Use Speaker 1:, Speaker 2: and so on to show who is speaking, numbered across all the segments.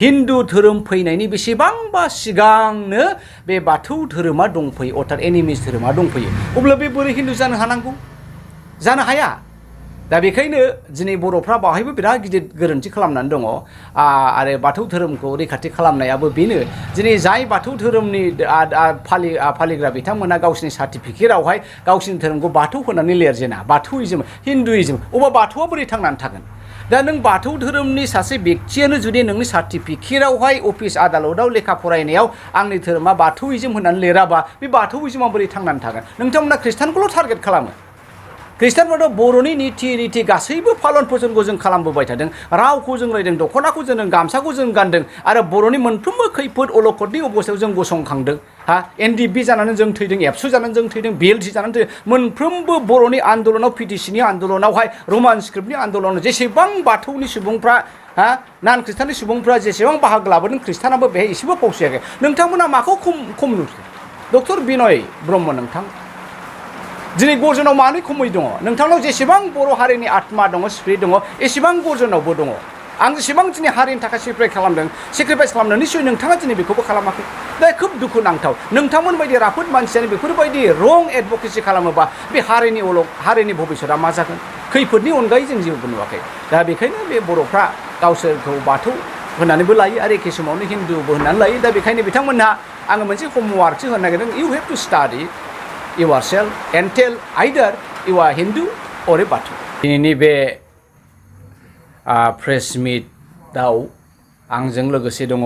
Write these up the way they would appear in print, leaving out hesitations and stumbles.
Speaker 1: हिन्दु धोरोम फैनायनि बेसेबांबा सिगांनो बे बाथौ धोरोमा दंफैयो अर्थात एनिमिस धोरोमा दंफैयो अब्ला बे बोरै हिन्दु जानो हानांगौ जानो हाया दा बेखायनो दिनै बर'फ्रा बाहायबो बिराद गिदिर गोरोन्थि खालामनानै दङ आरो बाथौ धोरोमखौ रैखाथि खालामनायाबो बेनो दिनै जाय बाथौ धोरोमनि फालिग्रा बिथांमोना गावसिनि सार्टिफिकेटआवहाय गावसिनि धोरोमखौ बाथौ होनानै लिरजेना बाथौइजम हिन्दुइजम अबा बाथौआ बोरै थांनानै थागोन दा नों बाथौ धोरोमनि सासे व्यक्तियानो जुदि नोंनि सार्टिफिकेटआवहाय अफिस आदालताव लेखा फरायनायाव आंनि धोरोमा बाथौइजम होननानै लिराबा बे बाथौइजमा बोरै थांनानै थागोन नोंथांमोना खृष्टानखौल' टारगेट खालामो खृष्टानफोराथ' बर'नि नीति गासैबो फालन फसनखौ जों खालामबोबाय थादों रावखौ जों रायदों दख'नाखौ जों गामसाखौ जों गानदों आरो बर'नि मोनफ्रोमबो खैफोद अलखदनि अबस्थायाव जों गसंखांदों एनडिपि जानानै जों थैदों एबसु जानानै जों थैदों बिएलटि जानानै थैदों मोनफ्रोमबो बर'नि आन्दलनाव पिटिसिनि आन्दलनावहाय रमान स्क्रिप्टनि आन्दलनाव जेसेबां बाथौनि सुबुंफ्रा नान खृष्टाननि सुबुंफ्रा जेसेबां बाहागो लाबोदों खृष्टानाबो बेहाय एसेबो फावसायाखै नोंथांमोना माखौ खम नुखो डक्टर बिनय ब्रह्म नोंथां दिनै गर्जनाव मानो खमै दङ नोंथांनाव जेसेबां बर' हारिनि आत्मा दङ स्पिरिट दङ एसेबां गर्जनावबो दङ आं जेसेबां दिनै हारिनि थाखाय सेक्रिफाइस खालामदों निश्चय नोंथाङा दिनै बेखौबो खालामाखै दा खोब दुखुनांथाव नोंथांमोन बायदि राफोद मानसियानो बेफोरबायदि रं एडभकेसि खालामोबा बे हारिनि भबिष्यता मा जागोन खैफोदनि अनगायै जों जेबो नुवाखै दा बेखायनो बे बर'फ्रा गावसोरखौ बाथौ होननानैबो लायो आरो एखे समावनो हिन्दुबो होननानै लायो दा बेखायनो बिथांमोनहा आङो मोनसे हमवार्कसो होनो नागिरदों you have to study yourself and tell either you are Hindu or a Batu. दिनैनि बे प्रेस मिटआव आंजों लोगोसे दङ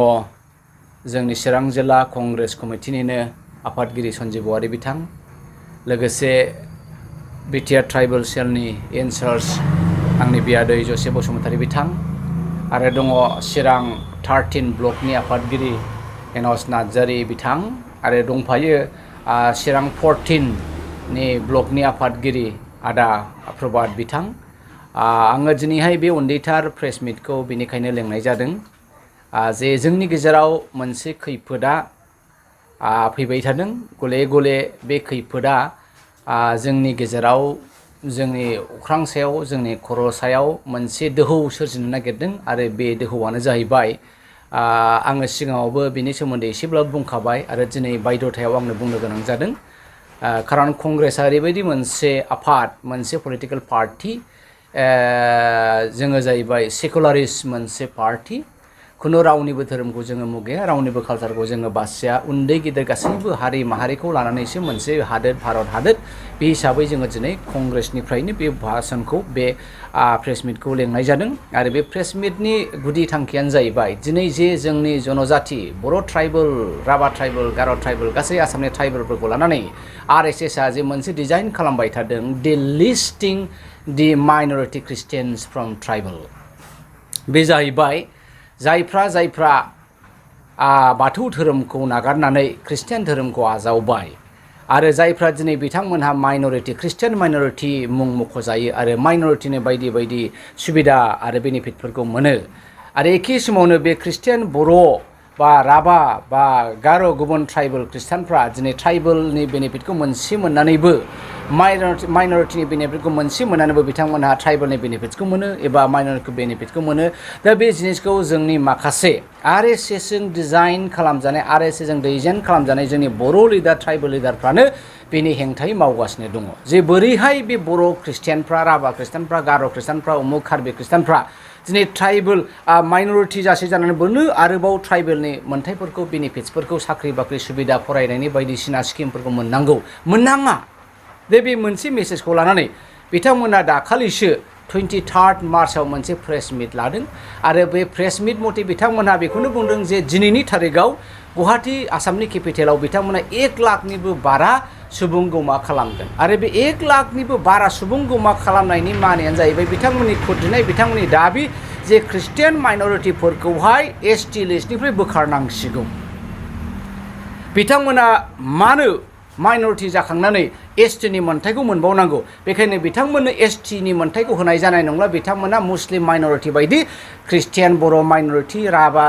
Speaker 1: जोंनि चिरां जिल्ला कंग्रेस कमिटिनिनो आफादगिरि सन्जिब औवारि बिथां लोगोसे बिटिआर ट्राइबेल सेलनि इनचार्ज आंनि बियादै जसे बसुमतारी बिथां आरो दङ चिरां 13 ब्लकनि आफादगिरि एनस नार्जारी बिथां आरो दंफायो चिरां 14 नि ब्लकनि आफादगिरि आदा प्रभात बिथां आङो दिनैहाय बे उन्दैथार प्रेस मिटखौ बेनिखायनो लेंनाय जादों जे जोंनि गेजेराव मोनसे खैफोदा फैबाय थादों गले गले बे खैफोदा जोंनि गेजेराव जोंनि अख्रां सायाव जोंनि खर' सायाव मोनसे दोहौ सोरजिनो नागिरदों आरो बे दोहौआनो जाहैबाय आङो सिगाङावबो बिनि सोमोन्दै एसेब्लाबो बुंखाबाय आरो दिनै बायद'थायाव आंनो बुंनो गोनां जादों खारन कंग्रेसआ ओरैबायदि मोनसे आफाद मोनसे पलिटिकेल पार्टि जोङो जाहैबाय सेकुलारिस्ट मोनसे पार्टि खुनु रावनिबो धोरोमखौ जोङो मुगैया रावनिबो कालचारखौ जोङो बासिया उन्दै गिदिर गासैबो हारि माहारिखौ लानानैसो मोनसे हादोर भारत हादोर बे हिसाबै जोङो दिनै कंग्रेसनिफ्रायनो बे भाषणखौ बे प्रेस मिटखौ लेंनाय जादों आरो बे प्रेस मिटनि गुदि थांखियानो जाहैबाय दिनै जे जोंनि जनजाति बर' ट्राइबेल राभा ट्राइबेल गार' ट्राइबेल गासै आसामनि ट्राइबेलफोरखौ लानानै आरएसएसआ जे मोनसे डिजाइन खालामबाय थादों the listing the minority Christians from tribal बे जाहैबाय जायफ्रा बाथौ धोरोमखौ नागारनानै ख्रिस्टियान धोरोमखौ आजावबाय आरो जायफ्रा दिनै बिथांमोनहा माइनरिटि ख्रिस्टियान माइनरिटि मुं मख'जायो आरो माइनरिटिनि बायदि बायदि सुबिदा आरो बेनिफिटफोरखौ मोनो आरो एखे समावनो बे ख्रिस्टियान बर' बा राभा बा गार' गुबुन ट्राइबेल ख्रिस्टानफ्रा दिनै ट्राइबेलनि बेनिफिटखौ मोनसे मोननानैबो माइनरिटिनि बेनिफिटखौ मोनसे मोननानैबो बिथांमोनहा ट्राइबेलनि बेनिफिटखौ मोनो एबा माइनरिटि बेनिफिटखौ मोनो दा बे जिनिसखौ जोंनि माखासे आरएसएसजों डिजाइन खालामजानाय आरएसएसजों डिजाइन खालामजानाय जोंनि बर' लिडार ट्राइबेल लिडारफ्रानो बेनि हेंथायै मावगासिनो दङ जे बोरैहाय बे बर' ख्रिस्टियानफ्रा राभा ख्रिस्टानफ्रा गार' ख्रिस्टानफ्रा उमुक कार्बि ख्रिस्टानफ्रा दिनै ट्राइबेल माइनरिटि जासे जानानै बोनो आरोबाव ट्राइबेलनि मोन्थायफोरखौ बेनिफिट्सफोरखौ साख्रि बाख्रि सुबिदा फरायनायनि बायदिसिना स्किमफोरखौ मोननाङा दे बे मोनसे मेसेजखौ लानानै बिथांमोना दाखालिसो 23 मार्चआव मोनसे प्रेस मिट लादों आरो बे प्रेस मिट मथे बिथांमोनहा बेखौनो बुंदों जे दिनैनि थारिखआव गुवाहाटी आसामनि केपिटेलाव बिथांमोना 1 लाखनिबो बारा सुबुं गौमा खालामदों आरो बे 1 लाखनिबो बारा सुबुं गौमा खालामनायनि मानियानो जाहैबाय बिथांमोननि खुद्रिनाय बिथांमोननि दाबि जे ख्रिस्टियान माइनरिटिफोरखौहाय एसटि लिस्टनिफ्राय बोखारनांसिगौ बिथांमोना मानो माइनरिटि जाखांनानै एसटिनि मोन्थायखौ मोनबावनांगौ बेखायनो बिथांमोननो एसटिनि मोन्थायखौ होनाय जानाय नंला बिथांमोना मुस्लिम माइनरिटि बायदि ख्रिस्टियान बर' माइनरिटि राभा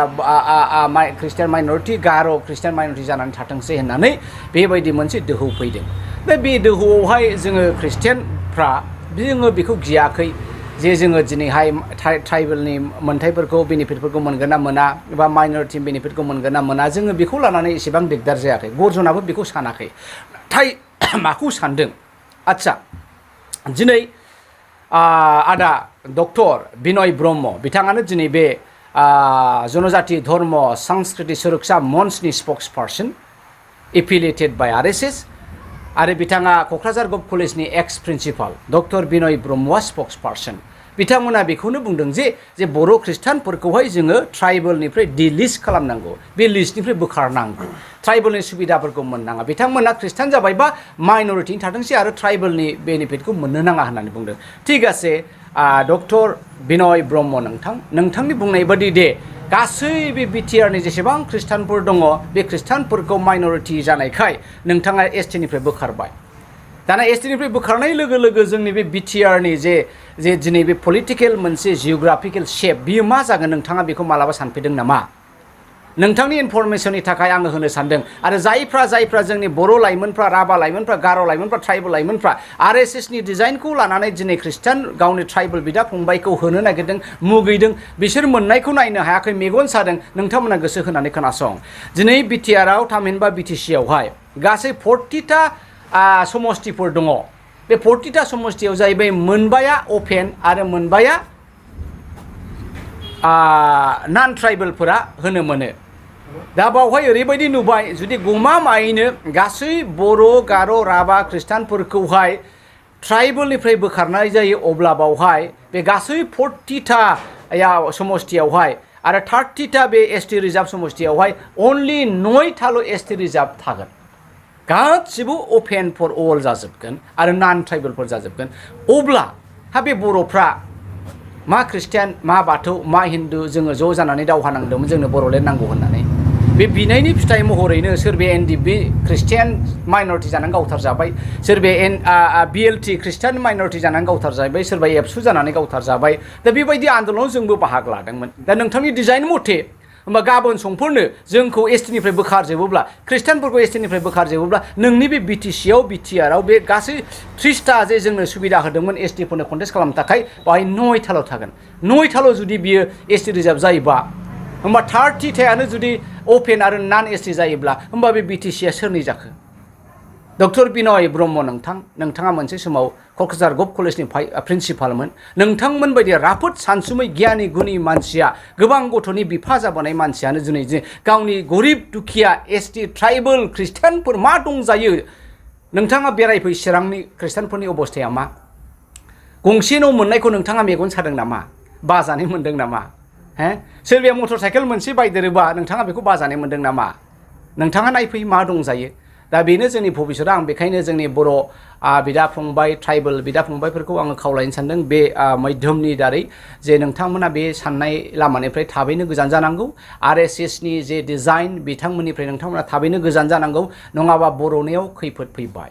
Speaker 1: ख्रिस्टियान माइनरिटि गार' ख्रिस्टियान माइनरिटि जानानै थाथोंसै होननानै बेबायदि मोनसे दोहौ फैदों दा बे दोहौआवहाय जोङो ख्रिस्टियानफ्रा जोङो बेखौ गियाखै जे जोङो दिनैहाय ट्राइबेलनि मोन्थाइफोरखौ बेनिफिटफोरखौ मोनगोन ना मोना एबा माइनरिटि बेनिफिटखौ मोनगोन ना मोना जोङो बेखौ लानानै एसेबां दिगदार जायाखै बर्जनाबो बेखौ सानाखै नाथाय माखौ सानदों आदसा दिनै आदा डक्टर बिनय ब्रह्म बिथाङानो दिनै बे जनजाति धर्म सांस्कृतिक सुरक्षा मन्चनि स्पक्स पार्सन एफिलिएटेड बाय आरएसएस आरो बिथाङा क'क्राझार गभ कलेजनि एक्स प्रिन्सिपाल डक्टर बिनय ब्रह्मआ स्पक्स पार्सन बिथांमोना बेखौनो बुंदों जे बर' ख्रिस्टानफोरखौहाय जोङो ट्राइबेलनिफ्राय डिलिस्ट खालामनांगौ बे लिस्टनिफ्राय बोखारनांगौ ट्राइबेलनि सुबिदाफोरखौ मोननाङा बिथांमोना ख्रिस्टान जाबायबा माइनरिटिनि थाथोंसै आरो ट्राइबेलनि बेनिफिटखौ मोननो नाङा होननानै बुंदों थिग आसे डक्टर बिनय ब्रह्म नोंथांनि बुंनाय बादि दे गासै बे बिटिआरनि जेसेबां ख्रिस्टानफोर दङ बे ख्रिस्टानफोरखौ माइनरिटि जानायखाय नोंथाङा एसटिनिफ्राय बोखारबाय दाना एसटिनिफ्राय बोखारनाय लोगो लोगो जोंनि बे बिटिआरनि जे दिनै बे पलिटिकेल मोनसे जिअग्राफिकेल शेप बियो मा जागोन नोंथाङा बेखौ मालाबा सानफेरदों नामा नोंथांनि इनफरमेशननि थाखाय आङो होनो सानदों आरो जायफ्रा जोंनि बर' लाइमोनफ्रा राभा लाइमोनफ्रा गार' लाइमोनफ्रा ट्राइबेल लाइमोनफ्रा आरएसएसनि डिजाइनखौ लानानै दिनै ख्रिस्टान गावनि ट्राइबेल बिदा फंबायखौ होनो नागिरदों मुगैदों बिसोर मोननायखौ नायनो हायाखै मेगन सादों नोंथांमोना गोसो होनानै खोनासं दिनै बिटिआरआव थामहिनबा बिटिसिआवहाय गासै 40टा समस्तिफोर दङ बे 40टा समस्तियाव जाहैबाय मोनबाया अपेन आरो मोनबाया नन ट्राइबेलफोरा होनो मोनो दा बावहाय ओरैबायदि नुबाय जुदि गमामायैनो गासै बर' गार' राभा ख्रिस्टानफोरखौहाय ट्राइबेलनिफ्राय बोखारनाय जायो अब्ला बावहाय बे गासै 40टा समस्तियावहाय आरो 30टा बे एसटि रिजार्भ समस्तियावहाय अनलि 9टाल' एसटि रिजार्भ थागोन गासिबो अपेन फर अल जाजोबगोन आरो नन ट्राइबेलफोर जाजोबगोन अब्ला बे बर'फ्रा मा ख्रिस्टियान मा बाथौ मा हिन्दु जोङो ज' जानानै दावहा नांदोंमोन जोंनो बर'लेण्ड नांगौ होननानै बे बिनायनि फिथाइ महरैनो सोरबा एनडिबि ख्रिस्टियान माइनरिटि जानानै गावथारजाबाय सोरबा बिएलटि ख्रिस्टियान माइनरिटि जानानै गावथारजाबाय सोरबा एबसु जानानै गावथारजाबाय दा बेबायदि आन्दलनाव जोंबो बाहागो लादोंमोन दा नोंथांनि डिजाइन मथे होमबा गाबोन समफोरनो जोंखौ एसटिनिफ्राय बोखारजोबोब्ला ख्रिस्टानफोरखौ एसटिनिफ्राय बोखारजोबोब्ला नोंनि बे बिटिसिआव बिटिआरआव बे गासै 30टा जे जोंनो सुबिदा होदोंमोन एसटिफोरनो कन्टेस्ट खालामनो थाखाय बाहाय 9टाल' थागोन 9टाल' जुदि बियो एसटि रिजार्भ जायोबा होमबा 30टायानो जुदि अपेन आरो नन एसटि जायोब्ला होमबा बे बिटिसिआ सोरनि जाखो डक्टर बिनय ब्रह्म नोंथाङा मोनसे समाव क'क्राझार गभ कलेजनि प्रिन्सिपालमोन नोंथांमोन बायदि राफोद सानसुमै गियानि गुनि मानसिया गोबां गथ'नि बिफा जाबोनाय मानसियानो दिनै गावनि गरिब दुखिया एसटि ट्राइबेल ख्रिस्टानफोर मा दंजायो नोंथाङा बेरायफै चिरांनि ख्रिस्टानफोरनि अबस्थाया मा गंसे न' मोननायखौ नोंथाङा मेगन सादों नामा बाजानाय मोन्दों नामा सोरबाया मटर साइकेल मोनसे बायदेरोबा नोंथाङा बेखौ बाजानाय मोन्दों नामा नोंथाङा नायफै मा दंजायो दा बेनो जोंनि भबिष्यता आं बेखायनो जोंनि बर' बिदा फंबाय ट्राइबेल बिदा फंबायफोरखौ आङो खावलायनो सानदों बे माध्यमनि दारै जे नोंथांमोना बे साननाय लामानिफ्राय थाबैनो गोजान जानांगौ आरएसएसनि जे डिजाइन बिथांमोननिफ्राय नोंथांमोना थाबैनो गोजान जानांगौ नङाबा बर'नियाव खैफोद फैबाय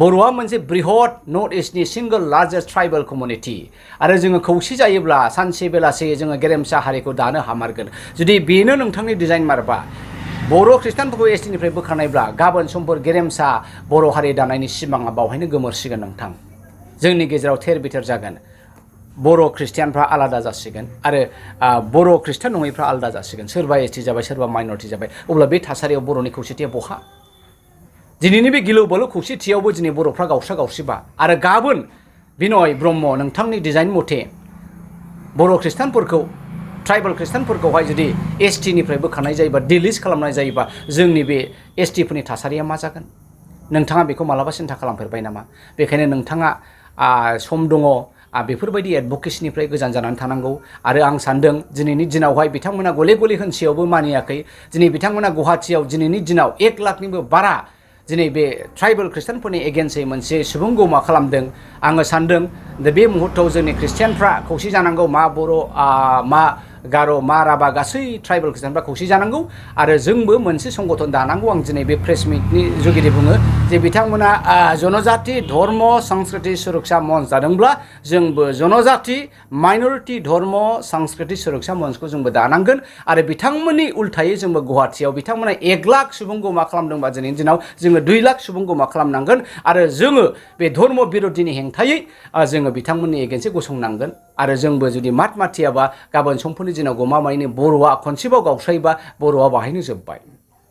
Speaker 1: बर'आ मोनसे बृहत नर्थ इस्टनि सिंगल लार्जेस्ट ट्राइबेल कमिउनिटि आरो जोङो खौसे जायोब्ला सानसे बेलासे जोङो गेरेमसा हारिखौ दानो हामारगोन जुदि बेनो नोंथांनि डिजाइन मारबा बर' ख्रिस्टानफोरखौ एसटिनिफ्राय बोखारनायब्ला गाबोन समफोर गेरेमसा बर' हारि दानायनि सिमाङा बावहायनो गोमोरसिगोन नोंथां जोंनि गेजेराव थेर बिथेर जागोन बर' ख्रिस्टियानफ्रा आलादा जासिगोन आरो बर' ख्रिस्टान नङैफ्रा आलादा जासिगोन सोरबा एसटि जाबाय सोरबा माइनरिटि जाबाय अब्ला बे थासारियाव बर'नि खौसेथिया बहा दिनैनि बे गिलु बालु खौसेथियावबो दिनै बर'फ्रा गावस्रा गावस्रिबा आरो गाबोन बिनय ब्रह्म नोंथांनि डिजाइन मथे बर' ख्रिस्टानफोरखौ ट्राइबेल ख्रिस्टानफोरखौहाय जुदि एसटिनिफ्राय बोखारनाय जायोबा डिलिस्ट खालामनाय जायोबा जोंनि बे एसटिफोरनि थासारिया मा जागोन नोंथाङा बेखौ मालाबा सिन्था खालामफेरबाय नामा बेखायनो नोंथाङा सम दङ बेफोरबायदि एडभकेसिनिफ्राय गोजान जानानै थानांगौ आरो आं सानदों दिनैनि दिनावहाय बिथांमोना गले गले होनसेयावबो मानियाखै दिनै बिथांमोना गुवाहाटियाव दिनैनि दिनाव 1 लाखनिबो बारा दिनै बे ट्राइबेल ख्रिस्टानफोरनि एगेन्स्टै मोनसे सुबुं गौमा खालामदों आङो सानदों दा बे मुहूर्तआव जोंनि ख्रिस्टियानफ्रा खौसे जानांगौ मा बर' मा गार' मा राभा गासै ट्राइबेल ख्रिस्टानफ्रा खौसे जानांगौ आरो जोंबो मोनसे संगठन दानांगौ आं दिनै बे प्रेस मिटनि जुगिदि बुङो जे बिथांमोना जनजाति धर्म संस्कृति सुरक्षा मंच जादोंब्ला जोंबो जनजाति माइनरिटी धर्म संस्कृति सुरक्षा मंचखौ जोंबो दानांगोन आरो बिथांमोननि उल्थायै जोंबो गुवाहाटियाव बिथांमोना 1 लाख सुबुंखौ मा खालामदोंबा दिनैनि दिनाव जोङो 2 लाख सुबुंखौ मा खालामनांगोन आरो जोङो बे धर्म बिरोधिनि हेंथायै जोङो बिथांमोननि एगेन्स्टै गसंनांगोन आरो जोंबो जुदि मात माथियाबा गाबोन समफोरनि दिनाव गमामायैनो बर'आ खनसेबाव गावस्रायोबा बर'आ बाहायनो जोब्बाय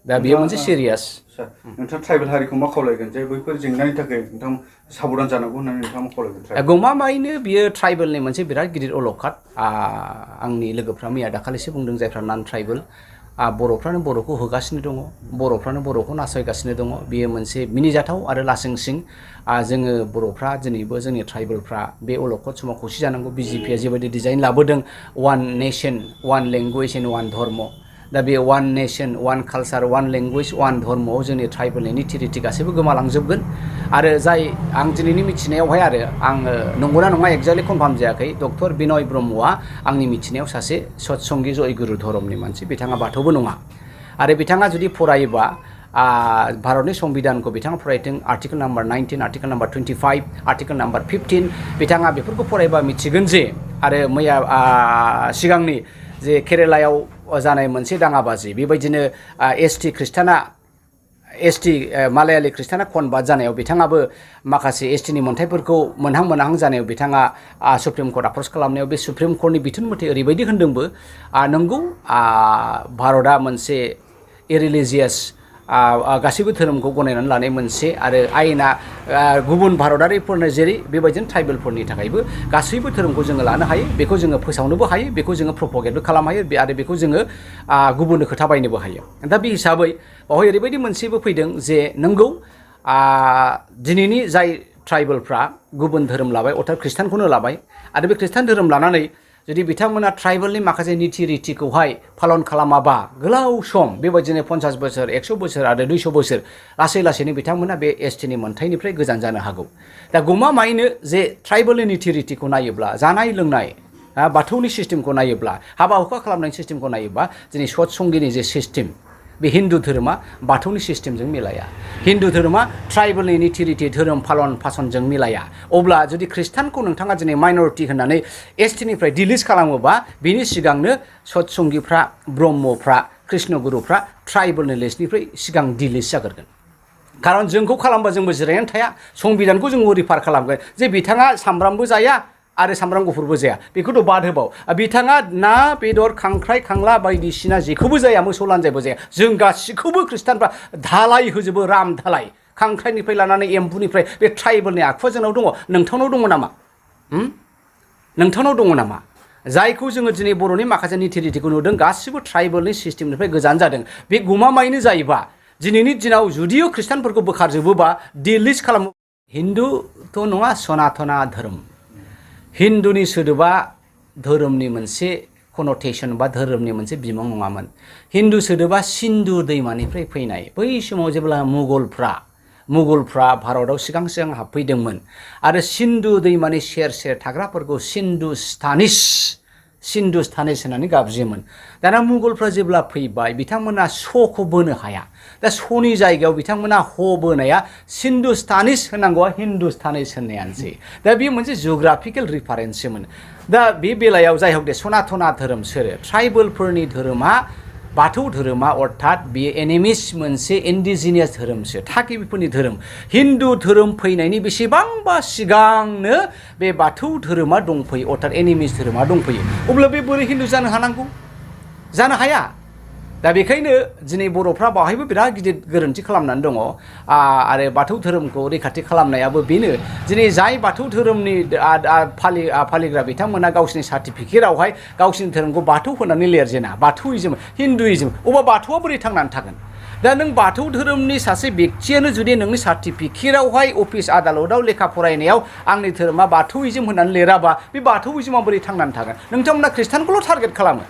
Speaker 1: दा बेयो मोनसे सिरियास
Speaker 2: नोंथां ट्राइबेल हारिखौ मा खावलायगोन जे बैफोर जेंनानि थाखाय नोंथां साबधान जानांगौ होननानै नोंथाङा मा खावलायगोन
Speaker 1: गमामायैनो बियो ट्राइबेलनि मोनसे बिराद गिदिर अलखद आंनि लोगोफ्रा मैया दाखालिसो बुंदों जायफ्रा नन ट्राइबेल बर'फ्रानो बर'खौ होगासिनो दङ बर'फ्रानो बर'खौ नासयगासिनो दङ बेयो मोनसे मिनिजाथाव आरो लासिंसिं जोङो बर'फ्रा दिनैबो जोंनि ट्राइबेलफ्रा बे अलखद समाव खौसे जानांगौ बिजेपिआ जेबायदि डिजाइन लाबोदों one nation one language and one धर्म दा बे one nation one culture one language one धर्मआव जोंनि ट्राइबेलनि निति रिति गासैबो गोमालांजोबगोन आरो जाय आं दिनैनि मिथिनायावहाय आरो आङो नंगौना नङा एक्जेक्टलि कनफार्म जायाखै डक्टर बिनय ब्रह्मआ आंनि मिथिनायाव सासे सत्संगी जयगुरु धर्मनि मानसि बिथाङा बाथौबो नङा आरो बिथाङा जुदि फरायोबा भारतनि संबिधानखौ बिथाङा फरायदों article number 19 article number 25 article number 15 बिथाङा बेफोरखौ फरायबा मिथिगोन जे आरो मैया सिगांनि जे केरेलायाव जानाय मोनसे दाङाबाजि बेबायदिनो एसटि खृष्टाना एसटि मालायालि खृष्टाना कनभार्ट जानायाव बिथाङाबो माखासे एसटिनि मोनथायफोरखौ मोनहां जानायाव बिथाङा सुप्रिम कर्ट आप्रच खालामनायाव बे सुप्रिम कर्टनि बिथोन मथे ओरैबायदि होनदोंबो नंगौ भारतआ मोनसे इरिलिजियास गासैबो धोरोमखौ गनायनानै लानाय मोनसे आरो आयेना गुबुन भारतारिफोरनो जेरै बेबायदिनो ट्राइबेलफोरनि थाखायबो गासैबो धोरोमखौ जोङो लानो हायो बेखौ जोङो फोसावनोबो हायो बेखौ जोङो प्रपगेटबो खालामनो हायो आरो बेखौ जोङो गुबुननो खोथा बायनोबो हायो दा बे हिसाबै बावहाय ओरैबायदि मोनसेबो फैदों जे नंगौ दिनैनि जाय ट्राइबेलफ्रा गुबुन धोरोम लाबाय अर्थात खृष्टानखौनो लाबाय आरो बे खृष्टान धोरोम लानानै जुदि बिथांमोना ट्राइबेलनि माखासे निति रितिखौहाय पालन खालामाबा गोलाव सम बेबायदिनो 50 बोसोर 100 बोसोर आरो 200 बोसोर लासै लासैनो बिथांमोना बे एसटिनि मोनथायनिफ्राय गोजान जानो हागौ दा गमामायैनो जे ट्राइबेलनि निति रितिखौ नायोब्ला जानाय लोंनाय बाथौनि सिस्टेमखौ नायोब्ला हाबा हुखा खालामनायनि सिस्टेमखौ नायोब्ला दिनै सत्संगिनि जे सिस्टेम बे हिन्दु धोरोमा बाथौनि सिस्टेमजों मिलाया हिन्दु धोरोमा ट्राइबेलनि निति रिति धोरोम पालन फासनजों मिलाया अब्ला जुदि खृष्टानखौ नोंथाङा दिनै माइनरिटि होननानै एसटिनिफ्राय डिलिस्ट खालामोबा बिनि सिगांनो सत्संगिफ्रा ब्रह्मफ्रा कृष्णगुरुफ्रा ट्राइबेलनि लिस्टनिफ्राय सिगां डिलिस्ट जागोरगोन खारन जोंखौ खालामबा जोंबो जिरायनानै थाया संबिधानखौ जों रिफार खालामगोन जे बिथाङा सामब्रामबो जाया आरो सामब्राम गुफुरबो जाया बेखौथ' बाद होबाव बिथाङा ना बेदर खांख्राइ खांला बायदिसिना जेखौबो जाया मोसौ लानजायबो जाया जों गासिखौबो खृष्टानफ्रा धालाय होजोबो राम धालाय खांख्राइनिफ्राय लानानै एम्बुनिफ्राय बे ट्राइबेलनि आखुआ जोंनाव दङ नोंथांनाव दङ नामा नोंथांनाव दङ नामा जायखौ जोङो दिनै बर'नि माखासे निति रितिखौ नुदों गासिबो ट्राइबेलनि सिस्टेमनिफ्राय गोजान जादों बे गमामायैनो जायोबा दिनैनि दिनाव जुदियो खृष्टानफोरखौ बोखारजोबोबा डिलिस्ट खालामो हिन्दुथ' नङा सनातना धोरोम हिन्दुनि सोदोबा धोरोमनि मोनसे कन'टेसन बा धोरोमनि मोनसे बिमुं नङामोन हिन्दु सोदोबा सिन्धु दैमानिफ्राय फैनाय बै समाव जेब्ला मुगलफ्रा भारताव सिगां हाबफैदोंमोन आरो सिन्धु दैमानि सेर सेर थाग्राफोरखौ सिन्धुस्तानिस होननानै गाबज्रियोमोन दाना मुगलफ्रा जेब्ला फैबाय बिथांमोना श'खौ बोनो हाया दा श'नि जायगायाव बिथांमोना ह बोनाया सिन्धुस्तानिस होनांगौआ हिन्दुस्तानिस होननायानोसै दा बेयो मोनसे जिअ'ग्राफिकेल रिफारेन्ससोमोन दा बे बेलायाव जाय हक दे सनातना धोरोम सोरो ट्राइबेलफोरनि धोरोमा बाथौ धोरोमा अर्थात बेयो एनिमिस मोनसे इन्डिजिनियास धोरोमसो थागिबिफोरनि धोरोम हिन्दु धोरोम फैनायनि बेसेबांबा सिगांनो बे बाथौ धोरोमा दंफैयो अर्थात एनिमिस धोरोमा दंफैयो अब्ला बे बोरै हिन्दु जानो हानांगौ जानो हाया दा बेखायनो दिनै बर'फ्रा बावहायबो बिराद गिदिर गोरोन्थि खालामनानै दङ आरो बाथौ धोरोमखौ रैखाथि खालामनायाबो बेनो दिनै जाय बाथौ धोरोमनि फालिग्रा बिथांमोना गावसिनि सार्टिफिकेटआवहाय गावसिनि धोरोमखौ बाथौ होनानै लिरजेना बाथौइजम हिन्दुइजम अबा बाथौआ बोरै थांनानै थागोन दा नों बाथौ धोरोमनि सासे बेक्तियानो जुदि नोंनि सार्टिफिकेटआवहाय अफिस आदालताव लेखा फरायनायाव आंनि धोरोमा बाथौइजम होननानै लिराबा बे बाथौइजमा बोरै थांनानै थागोन नोंथांमोना खृष्टानखौल' टारगेट खालामो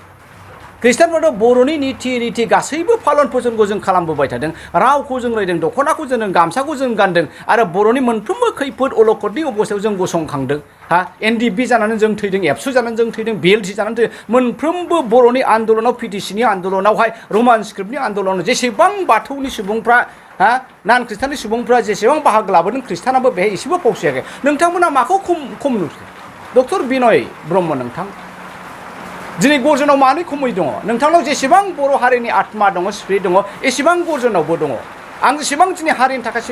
Speaker 1: खृष्टानफोराथ' बर'नि निति रिति गासैबो फालन फसनखौ जों खालामबोबाय थादों रावखौ जों रायदों दख'नाखौ जों गामसाखौ जों गानदों आरो बर'नि मोनफ्रोमबो खैफोद अलखदनि अबस्थायाव जों गसंखांदों एनडिपि जानानै जों थैदों एबसु जानानै जों थैदों बिएलटि जानानै थैदों मोनफ्रोमबो बर'नि आन्दलनाव पिटिसिनि आन्दलनावहाय रमान स्क्रिप्टनि आन्दलनाव जेसेबां बाथौनि सुबुंफ्रा हा नान ख्रिस्टाननि सुबुंफ्रा जेसेबां बाहागो लाबोदों ख्रिस्टानाबो बेहाय एसेबो फावसायाखै नोंथांमोना माखौ खम नुखो डक्टर बिनय ब्रह्म नोंथां दिनै गर्जनाव मानो खमै दङ नोंथांनाव जेसेबां बर' हारिनि आत्मा दङ स्पिरिट दङ एसेबां गर्जनावबो दङ आं जेसेबां दिनै हारिनि थाखाय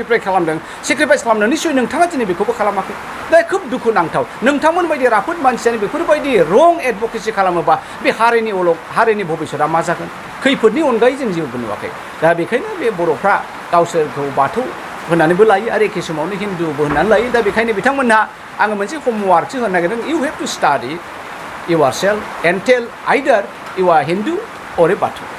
Speaker 1: सेक्रिफाइस खालामदों निश्चय नोंथाङा दिनै बेखौबो खालामाखै दा खोब दुखुनांथाव नोंथांमोन बायदि राफोद मानसियानो बेफोरबायदि रं एडभकेसि खालामोबा बे हारिनि भबिष्यता मा जागोन खैफोदनि अनगायै जों जेबो नुवाखै दा बेखायनो बे बर'फ्रा गावसोरखौ बाथौ होननानैबो लायो आरो एखे समावनो हिन्दुबो होननानै लायो दा बेखायनो बिथांमोनहा आङो मोनसे हमवार्कसो होनो नागिरदों you have to study yourself and tell either you are Hindu or a Batu.